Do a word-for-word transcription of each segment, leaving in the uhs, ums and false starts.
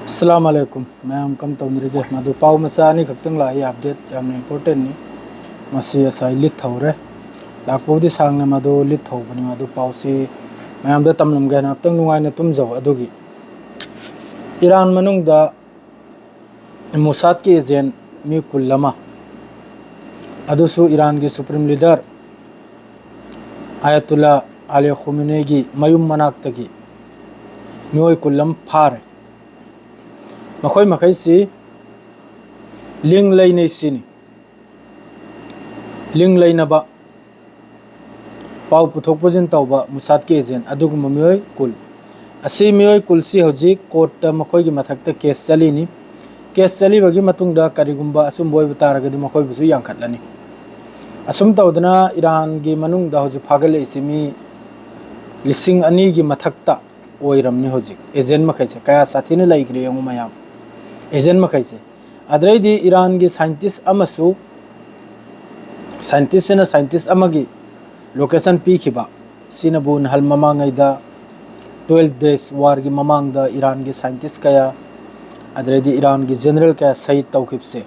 ꯑꯁꯂꯥꯝ ꯑꯂꯩꯀꯨꯝ꯫ ꯃꯌꯥꯝ ꯀꯝ ꯇꯧꯅꯔꯤꯒꯦ? ꯃꯗꯨ ꯄꯥꯎ ꯃꯆꯥ ꯑꯅꯤꯈꯛꯇꯪ ꯂꯥꯛꯏ, ꯑꯞꯗꯦꯠ ꯌꯥꯝꯅ ꯏꯝꯄꯣꯔꯇꯦꯟꯅꯤ꯫ ꯃꯁꯤ ꯉꯁꯥꯏ ꯂꯤꯠ ꯍꯧꯔꯦ꯫ ꯂꯥꯛꯄꯕꯨꯗꯤ ꯁꯥꯡꯅ ꯃꯗꯨ ꯂꯤꯠ ꯍꯧꯕꯅꯤ꯫ ꯃꯗꯨ ꯄꯥꯎꯁꯤ ꯃꯌꯥꯝꯗ ꯇꯝꯂꯝꯒꯦ ꯍꯥꯏꯅ ꯑꯝꯇꯪ ꯅꯨꯡꯉꯥꯏꯅ ꯇꯨꯝꯖꯧ꯫ ꯑꯗꯨꯒꯤ ꯏꯔꯥꯟ ꯃꯅꯨꯡꯗ ꯃꯨꯁꯥꯗꯀꯤ ꯑꯦꯖꯦꯟ ꯃꯤ ꯀꯨꯜ ꯑꯃ, ꯑꯗꯨꯁꯨ ꯏꯔꯥꯟꯒꯤ ꯁꯨꯄ꯭ꯔꯤꯝ ꯂꯤꯗꯔ ꯑꯌꯥꯇꯨꯜꯂꯥ ꯑꯂꯤ ꯈꯣꯃꯤꯅꯤꯒꯤ ꯃꯌꯨꯝ ꯃꯅꯥꯛꯇꯒꯤ ꯃꯤꯑꯣꯏ ꯀꯨꯜ ꯑꯃ ꯐꯥꯔꯦ꯫ ꯃꯈꯣꯏ ꯃꯈꯩꯁꯤ ꯂꯤꯡ ꯂꯩꯅꯩ ꯁꯤꯅꯤ꯫ ꯂꯤꯡ ꯂꯩꯅꯕ, ꯄꯥꯎ ꯄꯨꯊꯣꯛ ꯄꯨꯁꯤꯟ ꯇꯧꯕ ꯃꯨꯁꯥꯗꯀꯤ ꯑꯦꯖꯦꯟ ꯑꯗꯨꯒꯨꯝꯕ ꯃꯤꯑꯣꯏ ꯀꯨꯜ꯫ ꯑꯁꯤ ꯃꯤꯑꯣꯏ ꯀꯨꯜꯁꯤ ꯍꯧꯖꯤꯛ ꯀꯣꯔꯠꯇ ꯃꯈꯣꯏꯒꯤ ꯃꯊꯛꯇ ꯀꯦꯁ ꯆꯠꯂꯤꯅꯤ꯫ ꯀꯦꯁ ꯆꯠꯂꯤꯕꯒꯤ ꯃꯇꯨꯡꯗ ꯀꯔꯤꯒꯨꯝꯕ ꯑꯆꯨꯝꯕ ꯑꯣꯏꯕ ꯇꯥꯔꯒꯗꯤ ꯃꯈꯣꯏꯕꯨꯁꯨ ꯌꯥꯟꯈꯠꯂꯅꯤ꯫ ꯑꯁꯨꯝ ꯇꯧꯗꯅ ꯏꯔꯥꯟꯒꯤ ꯃꯅꯨꯡꯗ ꯍꯧꯖꯤꯛ ꯐꯥꯒꯠꯂꯛꯏꯁꯤ ꯃꯤ ꯂꯤꯁꯤꯡ ꯑꯅꯤꯒꯤ ꯃꯊꯛꯇ ꯑꯣꯏꯔꯝꯅꯤ꯫ ꯍꯧꯖꯤꯛ ꯑꯦꯖꯦꯟ ꯃꯈꯩꯁꯦ ꯀꯌꯥ ꯁꯥꯊꯤꯅ ꯂꯩꯈ꯭ꯔꯦ ꯌꯦꯡꯉꯨ ꯃꯌꯥꯝ, ꯑꯦꯖꯦꯟ ꯃꯈꯩꯁꯦ꯫ ꯑꯗꯩꯗꯤ ꯏꯔꯥꯟꯒꯤ ꯁꯥꯏꯟꯇꯤꯁ ꯑꯃꯁꯨ, ꯁꯥꯏꯟꯇꯤꯁꯁꯤꯅ ꯁꯥꯏꯟꯇꯤꯁ ꯑꯃꯒꯤ ꯂꯣꯀꯦꯁꯟ ꯄꯤꯈꯤꯕ, ꯁꯤꯅꯕꯨ ꯅꯍꯥꯟ ꯃꯃꯥꯡꯉꯩꯗ ꯇ꯭ꯋꯦꯜꯐ ꯗꯦꯖ ꯋꯥꯔꯒꯤ ꯃꯃꯥꯡꯗ ꯏꯔꯥꯟꯒꯤ ꯁꯥꯏꯟꯇꯤꯁ ꯀꯌꯥ, ꯑꯗꯩꯗꯤ ꯏꯔꯥꯟꯒꯤ ꯖꯦꯅꯔꯦꯜ ꯀꯌꯥ ꯁꯍꯤꯗ ꯇꯧꯈꯤꯕꯁꯦ꯫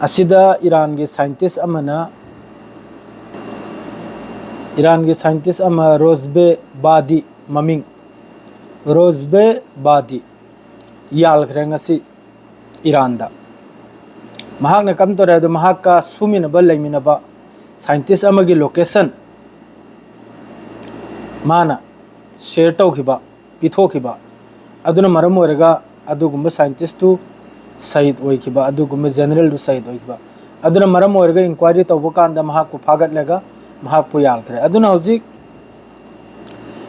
ꯑꯁꯤꯗ ꯏꯔꯥꯟꯒꯤ ꯁꯥꯏꯟꯇꯤꯁ ꯑꯃꯅ, ꯏꯔꯥꯟꯒꯤ ꯁꯥꯏꯟꯇꯤꯁ ꯑꯃ ꯔꯣꯖꯕꯦ ꯕꯥꯗꯤ, ꯃꯃꯤꯡ ꯔꯣꯖꯕꯦ ꯕꯥꯗꯤ, ꯌꯥꯜꯈ꯭ꯔꯦ ꯉꯁꯤ ꯏꯔꯥꯟꯗ꯫ ꯃꯍꯥꯛꯅ ꯀꯝ ꯇꯧꯔꯦ ꯍꯥꯏꯕꯗ, ꯃꯍꯥꯛꯀ ꯁꯨꯃꯤꯟꯅꯕ ꯂꯩꯃꯤꯟꯅꯕ ꯁꯥꯏꯟꯇꯤꯁ ꯑꯃꯒꯤ ꯂꯣꯀꯦꯁꯟ ꯃꯥꯅ ꯁꯤꯌꯔ ꯇꯧꯈꯤꯕ, ꯄꯤꯊꯣꯛꯈꯤꯕ ꯑꯗꯨꯅ ꯃꯔꯝ ꯑꯣꯏꯔꯒ ꯑꯗꯨꯒꯨꯝꯕ ꯁꯥꯏꯟꯇꯤꯁꯇꯨ ꯁꯍꯤꯗ ꯑꯣꯏꯈꯤꯕ, ꯑꯗꯨꯒꯨꯝꯕ ꯖꯦꯅꯔꯦꯜꯗꯨ ꯁꯍꯤꯗ ꯑꯣꯏꯈꯤꯕ꯫ ꯑꯗꯨꯅ ꯃꯔꯝ ꯑꯣꯏꯔꯒ ꯏꯟꯀ꯭ꯋꯥꯏꯔꯤ ꯇꯧꯕ ꯀꯥꯟꯗ ꯃꯍꯥꯛꯄꯨ ꯐꯥꯒꯠꯂꯒ ꯃꯍꯥꯛꯄꯨ ꯌꯥꯜꯈ꯭ꯔꯦ꯫ ꯑꯗꯨꯅ ꯍꯧꯖꯤꯛ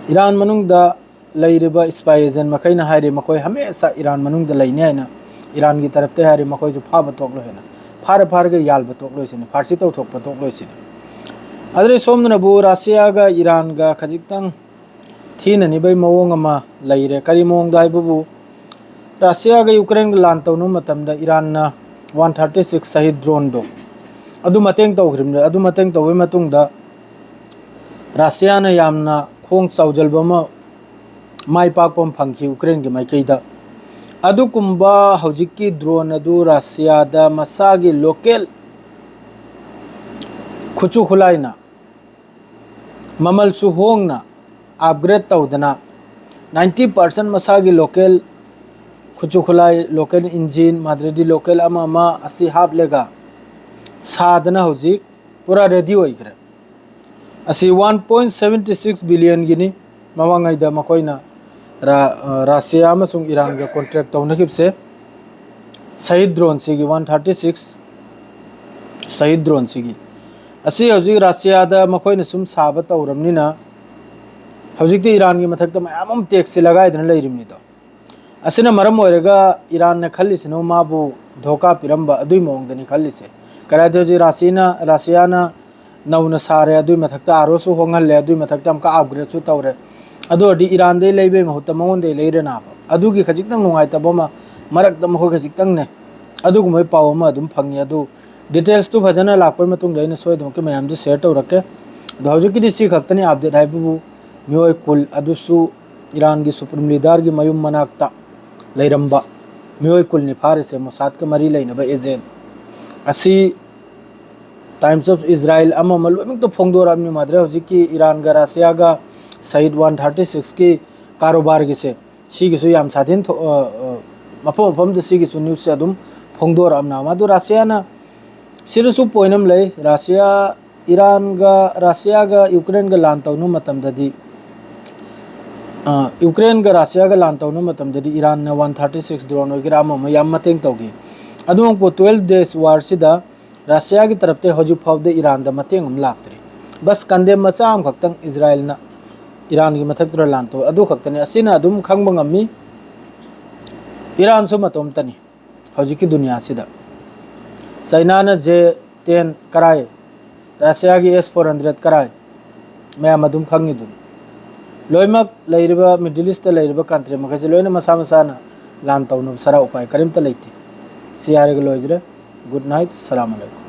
ꯏꯔꯥꯟ ꯃꯅꯨꯡꯗ ꯂꯩꯔꯤꯕ ꯏꯁꯄꯥꯏ ꯑꯦꯖꯦꯟ ꯃꯈꯩꯅ ꯍꯥꯏꯔꯤ, ꯃꯈꯣꯏ ꯍꯃꯦꯁꯥ ꯏꯔꯥꯟ ꯃꯅꯨꯡꯗ ꯂꯩꯅꯤ ꯍꯥꯏꯅ ꯏꯔꯥꯟꯒꯤ ꯇꯔꯞꯇ ꯍꯥꯏꯔꯤ, ꯃꯈꯣꯏꯁꯨ ꯐꯥꯕ ꯇꯣꯛꯂꯣꯏ ꯍꯥꯏꯅ꯫ ꯐꯥꯔ ꯐꯥꯔꯒ ꯌꯥꯜꯕ ꯇꯣꯛꯂꯣꯏꯁꯤꯅꯤ, ꯐꯥꯔꯁꯤ ꯇꯧꯊꯣꯛꯄ ꯇꯣꯛꯂꯣꯏꯁꯤꯅꯤ꯫ ꯑꯗꯨꯗꯩ ꯁꯣꯝꯗꯅꯕꯨ ꯔꯁꯤꯌꯥꯒ ꯏꯔꯥꯟꯒ ꯈꯖꯤꯛꯇꯪ ꯊꯤꯅꯅꯤꯕꯩ ꯃꯑꯣꯡ ꯑꯃ ꯂꯩꯔꯦ꯫ ꯀꯔꯤ ꯃꯑꯣꯡꯗ ꯍꯥꯏꯕꯕꯨ, ꯔꯁꯤꯌꯥꯒ ꯌꯨꯀ꯭ꯔꯦꯟꯒ ꯂꯥꯟ ꯇꯧꯅꯕ ꯃꯇꯝꯗ ꯏꯔꯥꯟꯅ ꯋꯥꯟ ꯊꯥꯔꯇꯤ ꯁꯤꯛꯁ ꯁꯍꯤꯗ ꯗ꯭ꯔꯣꯟꯗꯣ ꯑꯗꯨ ꯃꯇꯦꯡ ꯇꯧꯈ꯭ꯔꯤꯕꯅꯤ꯫ ꯑꯗꯨ ꯃꯇꯦꯡ ꯇꯧꯕꯒꯤ ꯃꯇꯨꯡꯗ ꯔꯁꯤꯌꯥꯅ ꯌꯥꯝꯅ ꯈꯣꯡ ꯆꯥꯎꯖꯜꯕ ꯑꯃ, ꯃꯥꯏ ꯄꯥꯛꯄ ꯑꯃ ꯐꯪꯈꯤ ꯌꯨꯀ꯭ꯔꯦꯟꯒꯤ ꯃꯥꯏꯀꯩꯗ꯫ ꯑꯗꯨꯒꯨꯝꯕ ꯍꯧꯖꯤꯛꯀꯤ drone ꯑꯗꯨ ꯔꯁꯤꯌꯥꯗ ꯃꯁꯥꯒꯤ local ꯈꯨꯠꯁꯨ ꯈꯨꯠꯂꯥꯏꯅ, ꯃꯃꯜꯁꯨ ꯍꯣꯡꯅ upgrade ꯇꯧꯗꯅ, ninety percent ꯃꯁꯥꯒꯤ local ꯈꯨꯠꯁꯨ ꯈꯨꯠꯂꯥꯏ, local engine, ꯃꯗꯨꯗꯤ local ꯑꯃ ꯑꯃ ꯑꯁꯤ ꯍꯥꯞꯂꯒ ꯁꯥꯗꯅ ꯍꯧꯖꯤꯛ ꯄꯨꯔꯥ ready ꯑꯣꯏꯈ꯭ꯔꯦ꯫ ꯑꯁꯤ one point seventy six billion ꯒꯤꯅꯤ꯫ ꯃꯃꯥꯡꯉꯩꯗ ꯃꯈꯣꯏꯅ ꯔꯥ-, ꯑ, ꯔꯁꯤꯌꯥ ꯑꯃꯁꯨꯡ ꯏꯔꯥꯟꯒ contract ꯇꯧꯅꯈꯤꯕꯁꯦ꯫ ꯁꯍꯤꯗ drone ꯁꯤꯒꯤ one thirty six, ꯁꯍꯤꯗ drone ꯁꯤꯒꯤ꯫ ꯑꯁꯤ ꯍꯧꯖꯤꯛ ꯔꯁꯤꯌꯥꯗ ꯃꯈꯣꯏꯅ ꯁꯨꯝ ꯁꯥꯕ ꯇꯧꯔꯕꯅꯤꯅ, ꯍꯧꯖꯤꯛꯇꯤ ꯏꯔꯥꯟꯒꯤ ꯃꯊꯛꯇ ꯃꯌꯥꯝ ꯑꯃ tax ꯁꯤ ꯂꯒꯥꯏꯗꯅ ꯂꯩꯔꯤꯕꯅꯤꯗꯣ꯫ ꯑꯁꯤꯅ ꯃꯔꯝ ꯑꯣꯏꯔꯒ ꯏꯔꯥꯟꯅ ꯈꯜꯂꯤꯁꯤꯅ ꯃꯥꯕꯨ ꯙꯣꯀꯥ ꯄꯤꯔꯝꯕ ꯑꯗꯨꯒꯤ ꯃꯑꯣꯡꯗꯅꯤ ꯈꯜꯂꯤꯁꯦ꯫ ꯀꯔꯥꯏꯗ ꯍꯧꯖꯤꯛ ꯔꯁꯤꯌꯥꯅ, ꯔꯁꯤꯌꯥꯅ ꯅꯧꯅ ꯁꯥꯔꯦ, ꯑꯗꯨꯒꯤ ꯃꯊꯛꯇ ꯑꯥꯔ ꯑꯣꯁꯨ ꯍꯣꯡꯍꯜꯂꯦ, ꯑꯗꯨꯒꯤ ꯃꯊꯛꯇ ꯑꯃꯨꯛꯀ upgrade ꯁꯨ ꯇꯧꯔꯦ꯫ ꯑꯗꯨ ꯑꯣꯏꯔꯗꯤ ꯏꯔꯥꯟꯗꯩ ꯂꯩꯕꯩ ꯃꯍꯨꯠꯇ ꯃꯉꯣꯟꯗꯩ ꯂꯩꯔꯅꯥꯕ꯫ ꯑꯗꯨꯒꯤ ꯈꯖꯤꯛꯇꯪ ꯅꯨꯡꯉꯥꯏꯇꯕ ꯑꯃ, ꯃꯔꯛꯇ ꯃꯈꯣꯏ ꯈꯖꯤꯛꯇꯪꯅꯦ, ꯑꯗꯨꯒꯨꯝꯕꯒꯤ ꯄꯥꯎ ꯑꯃ ꯑꯗꯨꯝ ꯐꯪꯉꯤ꯫ ꯑꯗꯨ details ꯇꯨ ꯐꯖꯅ ꯂꯥꯛꯄꯩ ꯃꯇꯨꯡꯗ ꯑꯩꯅ ꯁꯣꯏꯗꯅꯃꯛꯀꯤ ꯃꯌꯥꯝꯗꯨ share ꯇꯧꯔꯛꯀꯦ꯫ ꯑꯗꯣ ꯍꯧꯖꯤꯛꯀꯤꯗꯤ ꯁꯤ ꯈꯛꯇꯅꯤ update ꯍꯥꯏꯕꯕꯨ, ꯃꯤꯑꯣꯏ ꯀꯨꯜ, ꯑꯗꯨꯁꯨ ꯏꯔꯥꯟꯒꯤ supreme leader ꯒꯤ ꯃꯌꯨꯝ ꯃꯅꯥꯛꯇ ꯂꯩꯔꯝꯕ ꯃꯤꯑꯣꯏ ꯀꯨꯜꯅꯤ ꯐꯥꯔꯤꯁꯦ, ꯃꯣꯁꯥꯗꯀ ꯃꯔꯤ ꯂꯩꯅꯕ agent꯫ ꯑꯁꯤ Times of Israel ꯑꯃ ꯑꯃ ꯂꯣꯏꯅꯃꯛꯇ ꯐꯣꯡꯗꯣꯔꯛꯑꯕꯅꯤ꯫ ꯃꯥꯗ꯭ꯔꯦ ꯍꯧꯖꯤꯛꯀꯤ ꯏꯔꯥꯟꯒ ꯔꯁꯤꯌꯥꯒ ꯁꯍꯤꯗ one thirty six ꯀꯤ ꯀꯥꯔꯣꯕꯥꯔꯒꯤꯁꯦ, ꯁꯤꯒꯤꯁꯨ ꯌꯥꯝ ꯁꯥꯊꯤꯅ ꯊꯣ-, ꯑ, ꯑ, ꯃꯐꯝ ꯃꯐꯝꯗ ꯁꯤꯒꯤꯁꯨ news ꯁꯦ ꯑꯗꯨꯝ ꯐꯣꯡꯗꯣꯔꯛꯑꯕꯅꯤ꯫ ꯃꯗꯨ ꯔꯁꯤꯌꯥꯅ, ꯁꯤꯗꯁꯨ point ꯑꯃ ꯂꯩ꯫ ꯔꯁꯤꯌꯥ, ꯏꯔꯥꯟꯒ, ꯔꯁꯤꯌꯥꯒ ꯌꯨꯀ꯭ꯔꯦꯟꯒ ꯂꯥꯟ ꯇꯧꯅꯕ ꯃꯇꯝꯗꯗꯤ, ꯑ, ꯌꯨꯀ꯭ꯔꯦꯟꯒ ꯔꯁꯤꯌꯥꯒ ꯂꯥꯟ ꯇꯧꯅꯕ ꯃꯇꯝꯗꯗꯤ ꯏꯔꯥꯟꯅ one thirty six drone ꯑꯣꯏꯒꯦꯔꯥ ꯑꯃ ꯑꯃ ꯌꯥꯝ ꯃꯇꯦꯡ ꯇꯧꯈꯤ꯫ ꯑꯗꯨꯃꯛꯄꯨ twelve days war ꯁꯤꯗ ꯔꯁꯤꯌꯥꯒꯤ ꯇꯔꯞꯇ ꯍꯧꯖꯤꯛ ꯐꯥꯎꯕꯗ ꯏꯔꯥꯟꯗ ꯃꯇꯦꯡ ꯑꯃ ꯂꯥꯛꯇ꯭ꯔꯤ꯫ ꯕꯁ condemn ꯃꯆꯥ ꯑꯃꯈꯛꯇꯪ ꯏꯖꯔꯥꯏꯜꯅ ꯏꯔꯥꯟꯒꯤ ꯃꯊꯛꯇ ꯂꯥꯟ ꯇꯧ, ꯑꯗꯨ ꯈꯛꯇꯅꯤ꯫ ꯑꯁꯤꯅ ꯑꯗꯨꯝ ꯈꯪꯕ ꯉꯝꯃꯤ, ꯏꯔꯥꯟꯁꯨ ꯃꯇꯣꯝꯇꯅꯤ ꯍꯧꯖꯤꯛꯀꯤ ꯗꯨꯅꯤꯌꯥꯁꯤꯗ꯫ ꯆꯩꯅꯥꯅ J ten ꯀꯔꯥꯏ, ꯔꯁꯤꯌꯥꯒꯤ S four hundred ꯀꯔꯥꯏ, ꯃꯌꯥꯝ ꯑꯗꯨꯝ ꯈꯪꯉꯤꯗꯨꯅꯤ꯫ ꯂꯣꯏꯅꯃꯛ ꯂꯩꯔꯤꯕ Middle East ꯇ ꯂꯩꯔꯤꯕ country ꯃꯈꯩꯁꯦ ꯂꯣꯏꯅ ꯃꯁꯥ ꯃꯁꯥꯅ ꯂꯥꯟ ꯇꯧꯅꯕ ꯁꯔꯥ ꯎꯄꯥꯏ ꯀꯔꯤꯝꯇ ꯂꯩꯇꯦ꯫ ꯁꯤ ꯍꯥꯏꯔꯒ ꯂꯣꯏꯖꯔꯦ꯫ Good night, ꯁꯂꯥꯝ ꯑꯂꯩꯀꯨꯝ꯫